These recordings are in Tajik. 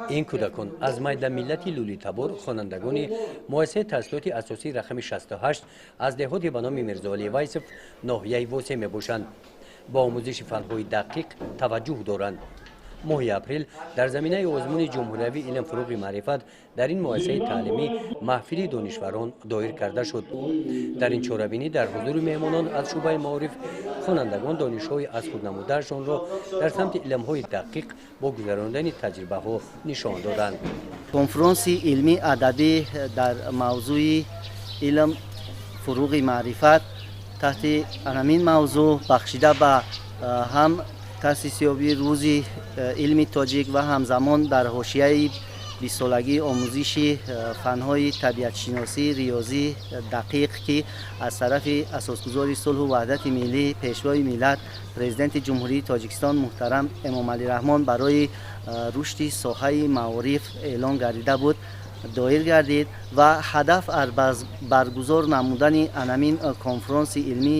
Ин кӯдакон аз майдамиллати лӯлитабор, хонандагони муассисаи таҳсилоти асосии рақами 68 аз деҳоти ба номи Мирзоалӣ Вайсов, ноҳияи Восеъ мебошанд. Ба омӯзиши фанҳои дақиқ таваҷҷӯҳ доранд. Моҳи апрел дар заминаи озмуни ҷумҳуриявии «Илм — фурӯғи маърифат» дар ин муассисаи таълимӣ маҳфили донишварон доир карда шуд. Дар ин чорабинӣ дар ҳузури меҳмонон аз шӯъбаи маориф хонандагон донишҳои аз худ намудаашонро дар самти илмҳои дақиқ бо гузарондани таҷрибаҳо нишон доданд. Конфронси илмӣ адабӣ дар мавзӯи «Илм — фурӯғи маърифат», таҳти ҳамин мавзӯъ бахшида ба ҳам таъсисёбии Рӯзи илми тоҷик ва ҳамзамон дар ҳошияи 20-солагии омӯзиши фанҳои табиатшиносӣ, риёзӣ, дақиқ, ки аз тарафи асосгузори сулҳу ваҳдати миллӣ, Пешвои миллат, Президенти Ҷумҳурии Тоҷикистон муҳтарам Эмомалӣ Раҳмон барои рушди соҳаи маориф эълон гардида буд, доир гардид ва ҳадаф аз баргузор намудани анамин конфронси илмӣ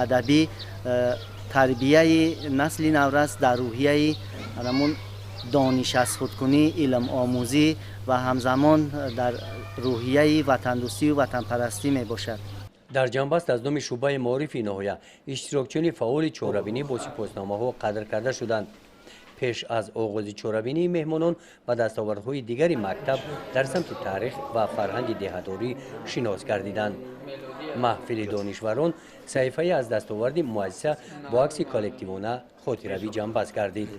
адабӣ тарбияи насли наврас дар рӯҳияи анамун дониш аз худкунӣ, илмомӯзӣ ва ҳамзамон дар рӯҳияи ватандӯстию ватанпарастӣ мебошад. Дар ҷамъбаст аз номи шӯъбаи маорифи ноҳия иштирокчиёни фаъоли чорабинӣ бо сипосномаҳо қадр карда шуданд. Пеш аз оғози чорабинӣ меҳмонон ба дастовардҳои дигари мактаб дар самти таърих ва фарҳанги деҳадорӣ шинос гардиданд. Маҳфили донишварон саҳифае аз дастоварди муассиса бо акси коллективона хотиравӣ ҷамъбаст гардид.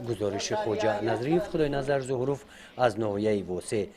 Гузориши Хоҷа Назриев, Худойназар Зуҳуров аз ноҳияи Восеъ,